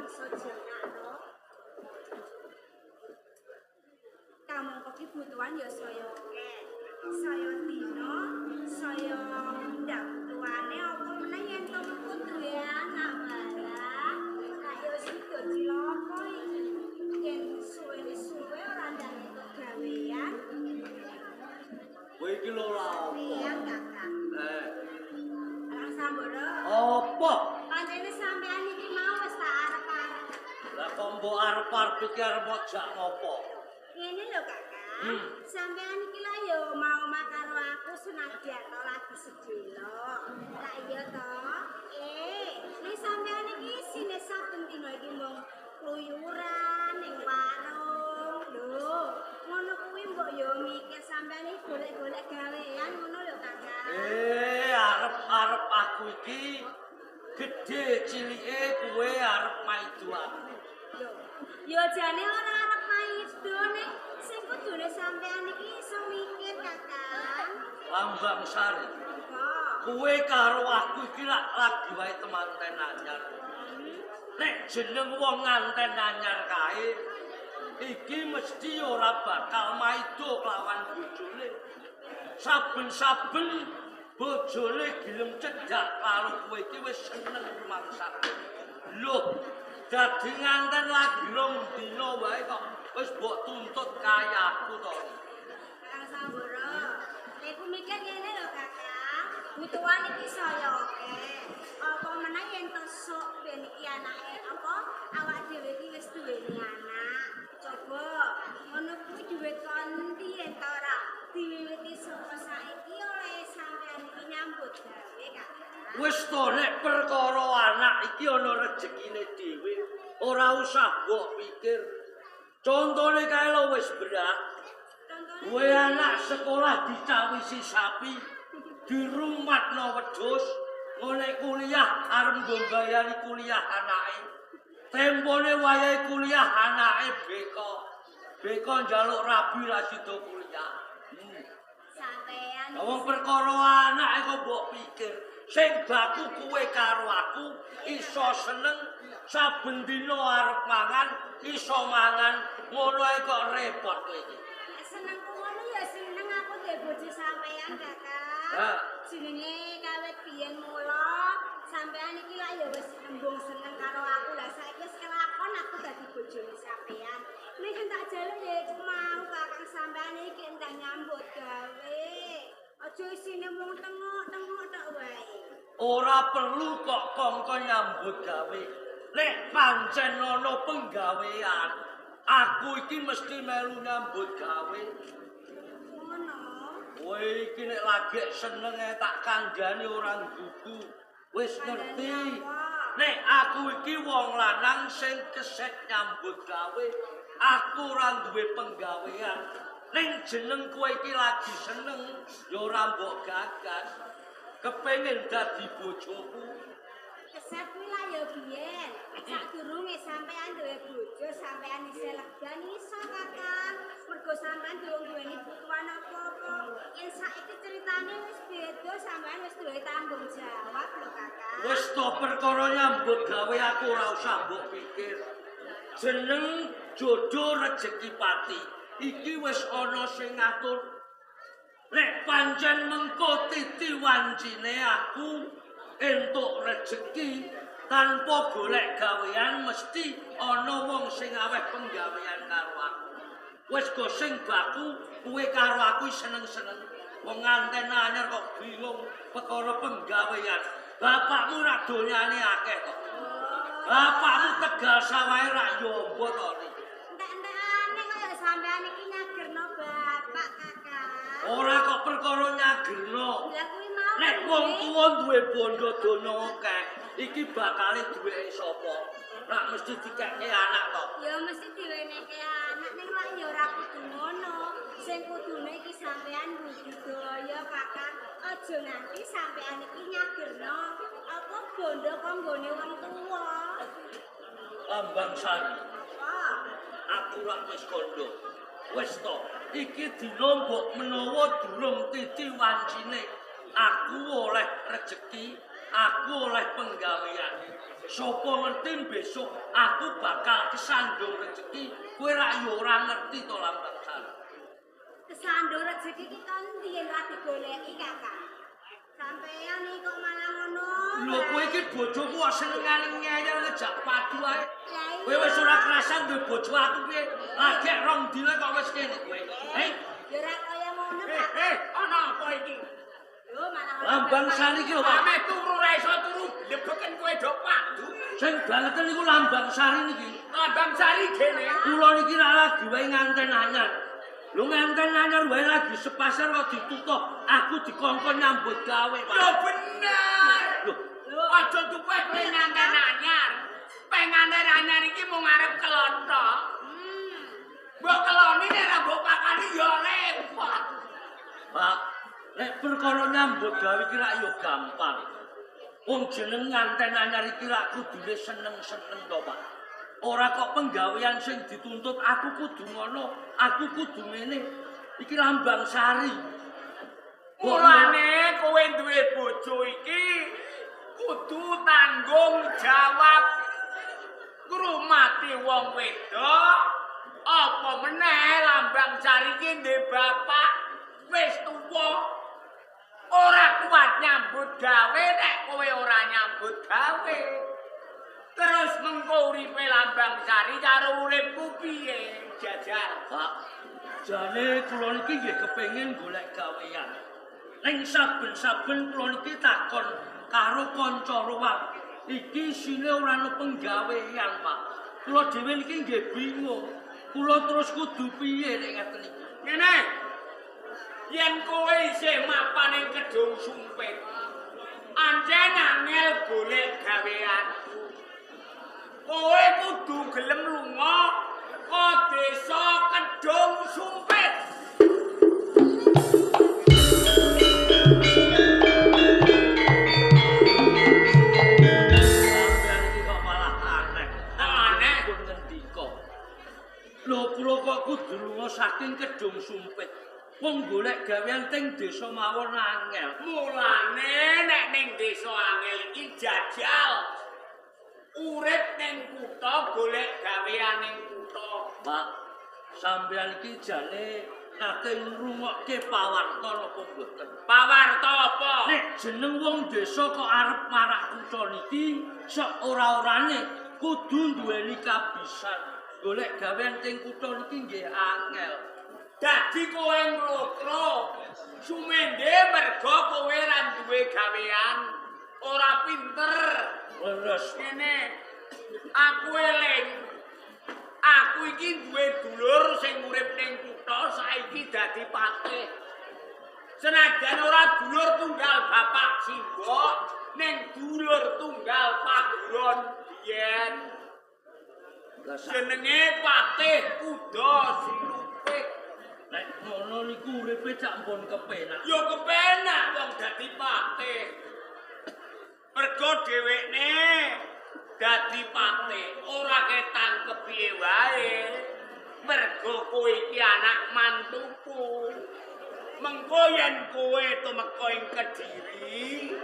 bisa jenak to. Kamangka ki butuhan ya saya akeh. Saya dina, saya ndak butuhane apa meneh yen to mengko duwe anak walah. Lah ya sida cilaka iki. Yen suwe-suwe ora ndak entuk gawean. Kowe iki lho lha apa? Piye, Kakang? Eh, Alang Sambara. apa? Pancene sampean iki mau wis tak arep-arep. Lah kok mbok arep-arep iki arep mojak ngopo? Ngene lho, Kakang. Sampean iki lah ya mau karo aku senadyan to lagi sedelo. Lah iya to. Nek sampean iki isine saben dina iki mung kluyuran ning warung. Lho, ngono kuwi mbok ya mikir sampean iki golek-golek gawean ngono lho, Kakang. Eh, arep-arep aku iki gedhe cilike kowe arep maido aku. Lho, ya jane ora arep maido nek sing kudune sampean iki iso mikir, Kakang. Lambang Sari, Apa? kowe karo aku iki lak lagi wae temanten anyar. Nek jeneng wong nganten anyar kae iki mesti ora bakal maido kelawan bojone. Saben-saben bojone gelem cedhak karo kowe iki wis seneng rumangsa. Loh, dadi nganten lagi rong dina wae kok wis mbok tuntut kaya aku to. Kakang Sambara, nek ku mikir ngene lho, Kakang, butuhan iki saya akeh. Apa meneh yen tesuk ben iki anake apa awak dhewe iki wis duweni anak. Coba ngono kuwi dhuwit kon endi yen ta ora diwiwiti saka saiki oleh sampean iki nyambut gawe, Kakang. Wis to nek perkara anak iki ana rejekine dhewe, ora usah mbok pikir. Contone kae lho wis berat. Contone Kowe anak sekolah dicawisi sapi, dirumatno wedhus, ngene kuliah arep nggo mbayari kuliah anake. Tempone wayahe kuliah anake beko. Beko njaluk rabi ra sida kuliah. Sampean Lah wong perkara anake kok mbok pikir. Sing baku kowe karo aku iso seneng saben dina arep mangan, iso mangan, ngono ae kok repot kowe iki. Nek seneng ku ngono ya seneng aku duwe bojo sampean, Kakang. Ha. Jenenge kawit biyen mula sampean iki lah ya wis embung seneng karo aku. Lah saiki wis kelakon aku dadi bojone sampean. Nek sing tak jaluk ya iku mau, Kakang, sampean iki endah nyambut gawe. Aja isine mung tengok-tengok tok wae. Ora perlu kok kongkon nyambut gawe. Nek pancen ana penggawean, aku iki mesti melu nyambut gawe. Ngono. Kowe iki nek lagi seneng ae tak kandhani ora nggugu. Wis ngerti. Nek aku iki wong lanang sing keset nyambut gawe, aku ora duwe penggawean. Ning jeneng kowe iki lagi seneng, ya ora mbok gagas. Kepengin dadi bojoku. Keset kuwi lah ya biyen. Sadurunge sampean duwe bojo, sampean isih legan iso, Kakang. Mergo sampean durung duweni butuhan apa-apa. Yen saiki ceritane wis beda, sampean wis duwe tanggung jawab lho, Kakang. Wis to perkara nyambut gawe aku ora usah mbok pikir. Jeneng jodoh rejeki pati. Iki wis ana sing ngatur. Nek pancen mengko titi wancine aku entuk rejeki tanpa golek gawean mesti ana wong sing aweh penggawean karo aku. Wis go sing baku kowe karo aku seneng-seneng. Wong nganten anyar kok bingung perkara penggawean. Bapakmu rak donyane akeh kok. Bapakmu Tegal sawahe rak yombo to niki. Entek-entekane kaya sampean iki nyagerno bapak, Kakang. Ora kok perkara nyagerno. Lah kuwi mau Nek wong tuwa duwe bondo donya akeh, iki bakale duweke sapa? Rak mesti dikekke anak to. Ya mesti diwenehke anak ning lak ya ora kudu ngono. Sing kudune iki sampean budidaya, Kakang. Aja nganti sampean iki nyagerno apa bondo kanggone wong tuwa. Lambang Sari, Apa? aku rak wis kandha. Wis to, iki dina mbok menawa durung titi wancine aku oleh rejeki, aku oleh penggawean. Sopo ngerti besok aku bakal kesandung rezeki, kowe rak yo ora ngerti to Lambang Sari. Kesandung rezeki iki kon ndi yen ora digoleki, Kakang? Sampeyan iki kok malah ngono. Lho kowe iki bojoku kok senengane ngeyel ngejak padu ae. Kowe wis ora kerasan duwe bojo aku piye? Lagek rong dina kok wis kene kowe. Hei, ya ora kaya ngono, Pak. Ana apa iki? Lho malah Lambang Sari iki lho, Pak. Ame turu ora iso turu, blebeken kowe do padu. Sing bangeten niku Lambang Sari niki. Lambang Sari kene. Kula niki ra lagi wae nganten anyar. Lho nganten anyar wae lagi sepasar kok ditutup. Aku dikongkon nyambut gawe, Pak. Lho bener. Lho, aja tuku kowe nganten anyar. Penganten anyar iki mung arep kelontok. Mbok keloni nek ora mbok pakani ya repot. Pak, nek perkara nyambut gawe iki rak ya gampang. Wong jeneng nganten anyar iki rak kudune seneng-seneng to, Pak. Ora kok penggawean sing dituntut aku kudu ngono, aku kudu ngene. Iki Lambang Sari. Mulane kowe duwe bojo iki kudu tanggung jawab. Ngrumati wong wedok, apa meneh Lambang Sari iki ndek bapak wis tuwa. Ora kuat nyambut gawe nek kowe ora nyambut gawe. Terus mengko uripe Lambang Sari karo uripku piye? Jajal. Pak, jane kula niki nggih kepengin golek gawean. Ning saben-saben kula niki takon karo kanca ruwat. Iki isine ora ana penggawean, Pak. Kula dhewe niki nggih bingung. Kula terus kudu piye nek ngaten iki? Ngene. Yen kowe isih mapan ing Kedung Sumpit, ancen angel golek gawean. Kowe kudu gelem lunga ka desa Kedung Sumpit. Sampeyan iki kok malah aneh. Aneh? Pun ngendika. Lho kula kok kudu lunga saking Kedung Sumpit. Wong golek gawean teng desa mawon angel. Mulane nek ning desa angel iki jajal. Urip ning kutha golek gawean ning kutha. Pak, sampeyan iki jane nate ngrungokke pawarta napa mboten? Pawarta apa? Nek jeneng wong desa kok arep marak kutha niki, sak ora-orane kudu duweni kabisan. Golek gawean teng kutha niki nggih angel. Dadi kowe nglokro sumende mergo kowe ra duwe gawean, ora pinter. Leres. Ngene, aku eling. Aku iki duwe dulur sing urip ning kutha saiki dadi patih. Senajan ora dulur tunggal bapak simbok, ning dulur tunggal paguron biyen. Jenenge Patih Kuda Sinupit. Nek ngono niku uripe cak mpun kepenak. Ya kepenak wong dadi patih. Mergo dhewekne dadi patih ora ketang kepiye wae. Mergo kowe iki anak mantuku. Mengko yen kowe tumeka ing Kediri,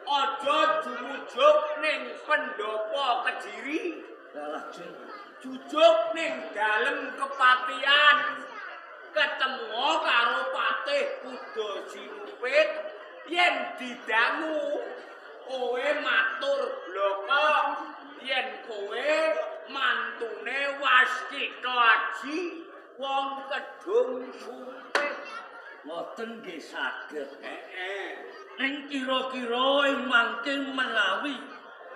aja jumujuk ning pendopo Kediri. Lah jeng Jujuk ning dalem kepatihan. Ketemu karo Patih Kuda Sinupit yen didangu kowe matur bloko yen kowe mantune Waskita Aji wong Kedung Sumpit. Ngoten nggih saged. Heeh. Ning kira-kira ing mangke menawi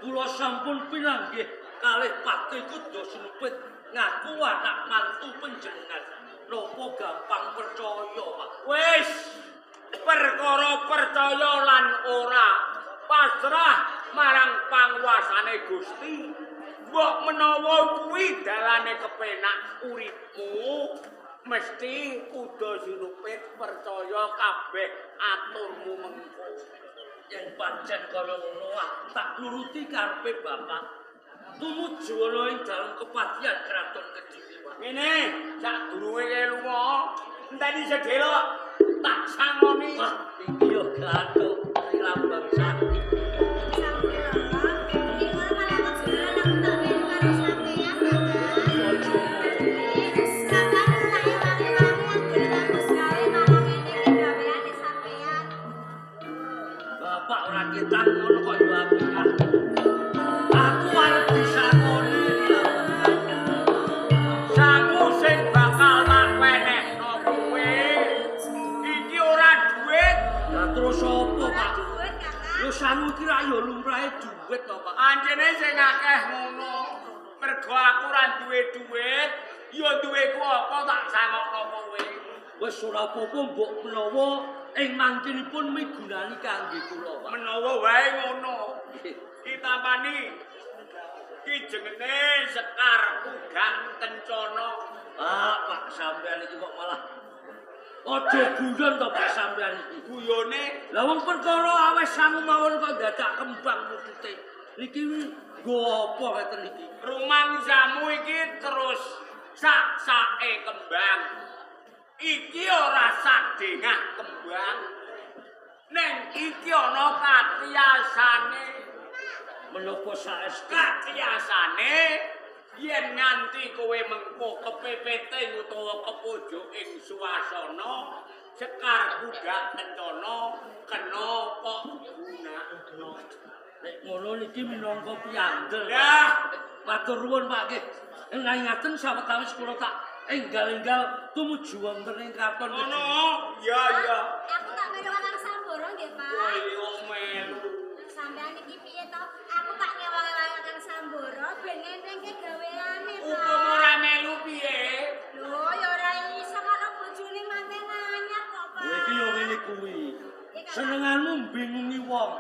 kula sampun pinanggih kalih Patih Kuda Sinupit ngaku anak mantu panjenengan. Napa gampang percaya, Pak? Wis perkara percaya lan ora pasrah marang panguwasane Gusti. Mbok menawa kuwi dalane kepenak uripmu, mesti Kuda Sinupit percaya kabeh aturmu mengko. Yen pancen kaya ngono, tak nuruti karepe Bapak. Tumuju ana ing dalem kepatihan Kraton Kediri, Pak. Ngene, sadurunge lunga, enteni sedelok tak sangoni. Wah, iki yo gathuk Lambang Sari. lumrahe duit to, Pak. Anjene sing akeh ngono. Mergo aku ora duwe duit, ya duweku apa tak sangokno kowe. Wis ora apa-apa mbok menawa ing mangkinipun migunani kangge kula, Pak. Menawa wae ngono. Ditampani iki jenenge Sekar Uga Kencana. Ah, Pak sampean iki kok malah aja guyon to Pak sampean iki. Guyone Lah wong perkara aweh sangu mawon kok dadak kembang wujute. Niki nggo apa ngeten iki? Rumangsamu iki terus sak-sake kembang. Iki ora sadengah kembang. Neng iki ana katiasane. Menapa saestu? Katiasane yen nganti kowe mengko kepepete utawa kepojok ing suasana Sekar Kuda Kencana kena kok gunakno. Nek ngono niki minangka piyandel. Lah, matur nuwun Pak nggih. Ing ngaten sawetawis kula tak enggal-enggal tumuju wonten ing kraton. Ngono, ya ya. Aku tak melu Kakang Samboro nggih, Pak. Kowe kok melu. Sampeyan iki piye to? Aku tak ngewangi-wangi Kakang Samboro ben ngentengke gaweane, Pak. Upama ora melu piye? Lho, ya ora iso karo bojone manten anyar kok, Pak. Kowe iki yo ngene kuwi. Senenganmu bingungi wong.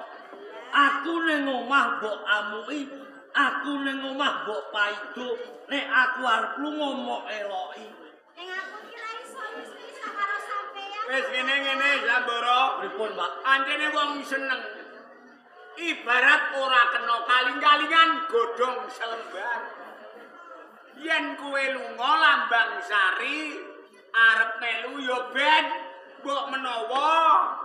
Aku ning omah mbok amuki, aku ning omah mbok paido, nek aku arep lunga mok eloki. Ning aku iki ra iso wis iso karo sampeyan. Wis ngene-ngene Samboro. Pripun, Pak? Anjene wong seneng. Ibarat ora kena kaling-kalingan godhong selembar. Yen kowe lunga Lambang Sari arep melu ya ben mbok menawa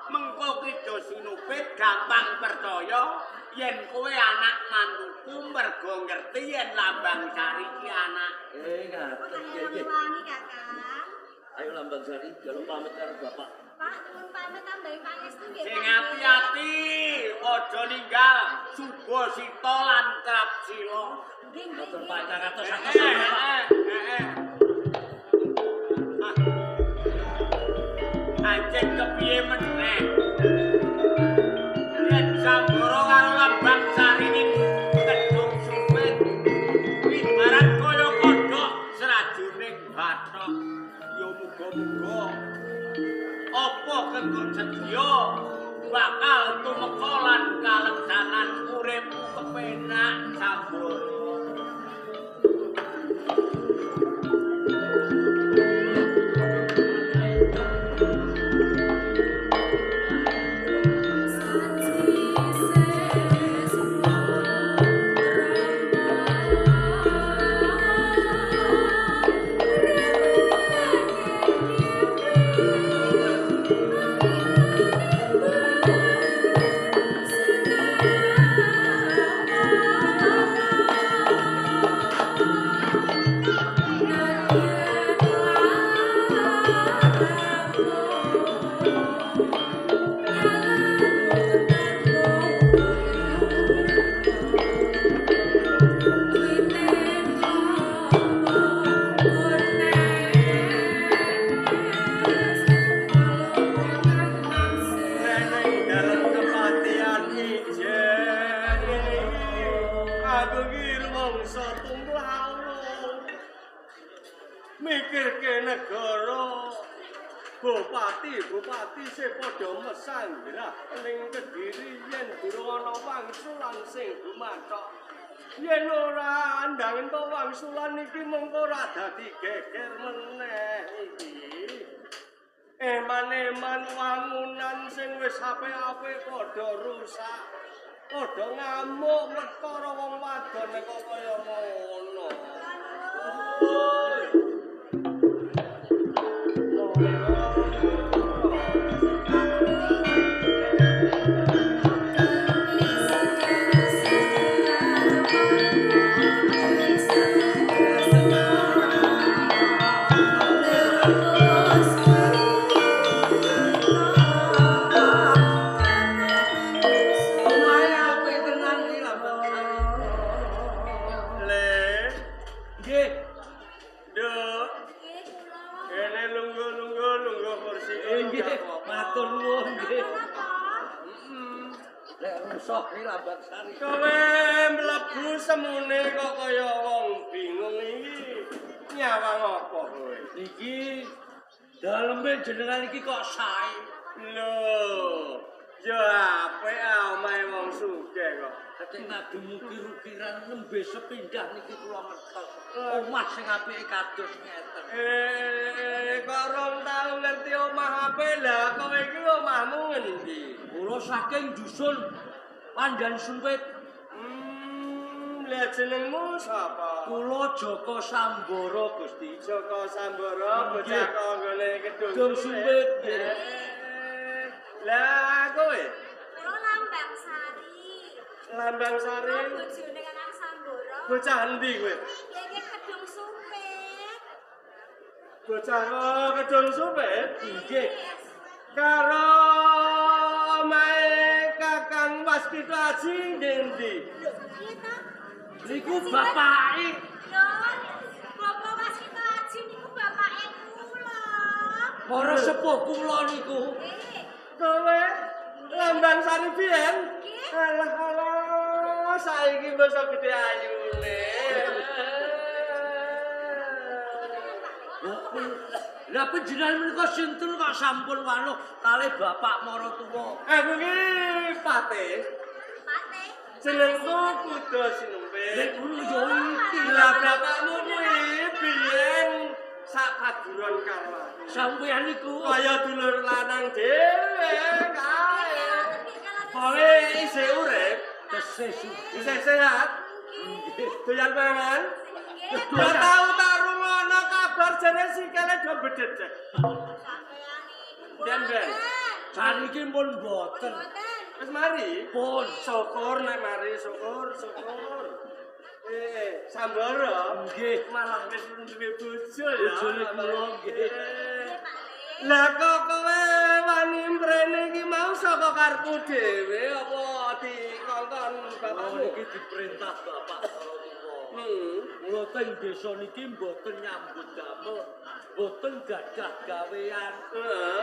mengko kida sinupit gampang percaya yen kowe anak mantuku mergo ngerti yen Lambang Sari ki anak. Ngaten nggih. Wangi, Kakang. Ayo Lambang Sari, jaluk pamit karo bapak. Pak, nuwun pamit tambahi pangestu nggih. Sing ati-ati, aja ninggal Subasita lan Trapsila. Nggih, nggih. Matur Pak ingkang atos-atos. Anjen kepiye meneh? Yen Samboro karo Lambang Sari ning Kedung Supit, ibarat kaya kodhok srajuning bathok. Ya muga-muga apa kengkok sedya bakal tumeka lan kaleksanan uripmu kepenak Samboro. Mikirke negara, bupati-bupati sing padha mesanggrah ning Kediri yen durung ana wangsulan sing gumathok. Yen ora andang entuk wangsulan iki mengko ora dadi geger meneh iki. Eman-eman wangunan sing wis apik-apik padha rusak. Padha ngamuk perkara wong wadon nek kaya ngono. Nggih. Sohi Lambang Sari. Kowe mlebu semune kok kaya wong bingung iki. Nyawang apa kowe? Iki daleme jenengan iki kok sae. Lho, ya apik omahe wong sugih kok. Ketik ngagem ukir-ukiran nembe sepindah niki kula ngertos. Omah sing apike kados ngeten. Kok rong tau ngerti omah apik lah kowe iki omahmu ngendi? Kula saking dusun Pandan Sumpit. Lah jenengmu sapa? Kula Joko Samboro Gusti. Joko Samboro bocah kanggone Kedung Sumpit nggih. Lah kowe? Kula Lambang Sari. Lambang Sari. Kula bojone Kakang Samboro. Bocah endi kowe? Nggih Kedung Sumpit. Bocah Kedung Sumpit? Nggih. Karo omahe Kakang Waskita Aji ngendi? Piye ta? Niku bapake. Lho, Bapak Waskita Aji niku bapake kula. Para sepuh kula niku. Nggih. Kowe Lambang Sari biyen? Alah alah, saiki basa gedhe ayune. Lah panjenengan menika sinten kok sampun wanuh kalih bapak maratuwa? Aku iki Patih. Patih. Jenengku Kuda Sinumpit. Lek ngono ya iki. Lah bapakmu kuwi biyen sak paduron karo aku. Sampeyan niku kaya dulur lanang dhewe kae. Kowe isih urip, tesih sugih, isih sehat, doyan mangan. Ora tau tak rungono kabar jane sikile do bedhedhek. Sampeyan niku. Ben-ben. Saniki pun mboten. Wis mari? Pun. Syukur nek mari, syukur, syukur. Samboro. Nggih. Malah wis duwe bojo ya. Bojone kula nggih. Lah kok kowe wani mrene iki mau saka karepmu dhewe apa dikongkon bapakmu? Niki diperintah bapak maratuwa. Kula teng desa niki mboten nyambut damel, mboten gadah gawean.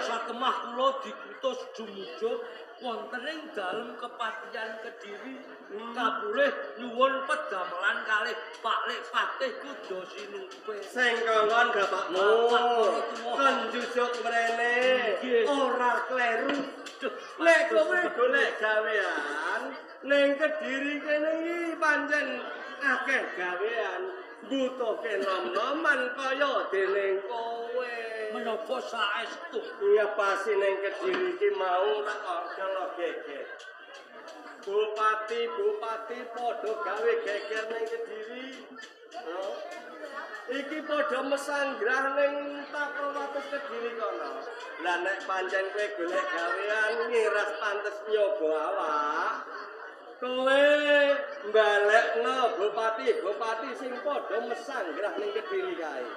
Satemah kula dikutus jumujud wonten ing dalem Kepatihan Kediri. Kapulih nyuwun pedamelan kalih Pak Lek Patih Kuda Sinumpit. Sing kongkon bapakmu kon njujuk mrene ora kleru. Nek kowe golek gawean ning Kediri kene iki pancen akeh gawean, butuhke nom-noman kaya dening kowe. Menapa saestu? Ngepasi ning Kediri iki mau tak kala geger. Bupati-bupati padha gawe geger ning Kediri. Iki padha mesanggrah ning Takwatus Kediri kono. Lah nek pancen kowe golek gawean ngiras pantes nyoba awak. Kowe mbalekno bupati-bupati sing padha mesanggrah ning Kediri kae.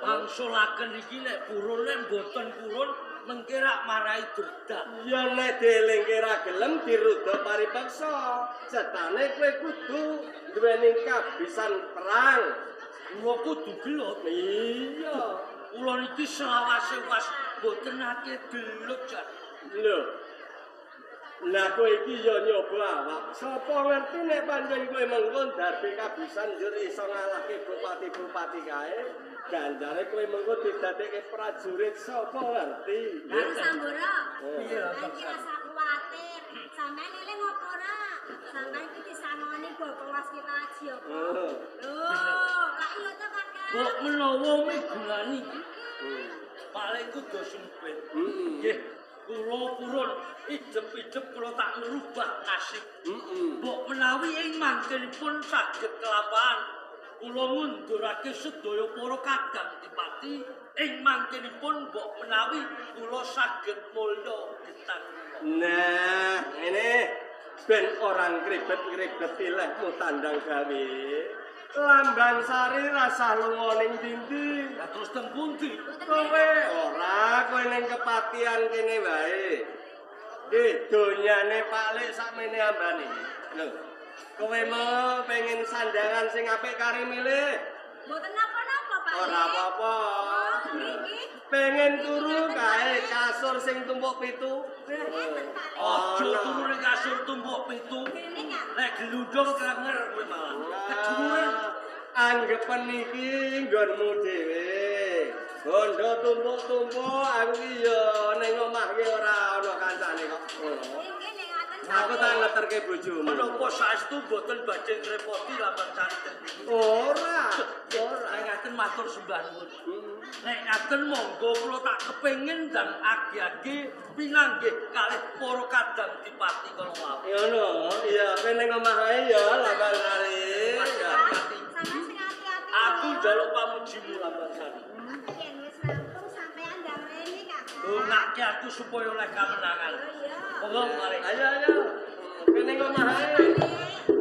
Wangsulaken iki nek purun nek mboten purun mengke rak marai dredak. Ya nek dielingke ra gelem diruda paripeksa. Cetane kowe kudu duweni kabisan perang. Kula kudu gelut. Iya. Kula niki selawase was mboten nate gelut jan. Lho. Lah kowe iki ya nyoba awak. Sapa ngerti nek pancen kowe mengko darbe kabisan njur iso ngalahke bupati-bupati kae. Ganjare kowe mengko didadekke prajurit sapa ngerti. Kang Samboro. Piye Sampeyan iki rasa kuwatir. Sampeyan eling apa ora? Sampeyan iki disangoni Bapak Waskita Aji apa? Lho, lak iya to Kakang? Kok menawa migunani paling Kuda Sumpit. Nggih. Kula purun idep-idep kula tak ngrubah nasib. Mbok menawi ing mangkenipun saged kelampahan kula ngundurake sedaya para kadang dipati ing mangkenipun mbok menawi kula saged mulya getang. Nah, ngene ben orang kribet-kribet tilehmu tandang gawe. Lambang Sari rasah lunga ning ndi-ndi. Lah terus teng pundi? Kowe ora, kowe ning Kepatihan kene wae. Nggih, donyane Pak Lek sakmene ambane. Lho. Kowe mau pengen sandangan sing apik kari milih? Mboten napa-napa, Pak. Ora apa-apa. Oh, nggih, nggih. Pengen turu kae kasur sing tumpuk 7. Ngeten, Pak Le. Aja turu ning kasur tumpuk 7. Kene, Kak. Nek gelundung klenger kowe malah. Keduren. Anggepen iki nggonmu dhewe. Bondo tumpuk-tumpuk aku ki ya ning omah ki ora ana kancane kok. Nggih, nek ngoten, Pak Aku Le. tak ngeterke bojomu. Menapa saestu mboten badhe ngrepoti Lambang Sari ten mriki? Ora, ora. Nek ngaten matur sembah nuwun. Nek ngaten monggo kula tak kepengin ndang agi-agi pinanggih kalih para kadang dipati kala wau. Ngono, iya, kowe ning omah ae ya Lambang Sari. Ya. Sama sing ati-ati. Aku njaluk pamujimu Lambang Sari. Yen wis rampung sampean ndang rene, Kakang. Dongake aku supaya oleh kamenangan. Oh iya. Monggo mari. Ayo, ayo. Kowe ning omah ae. Pak Le.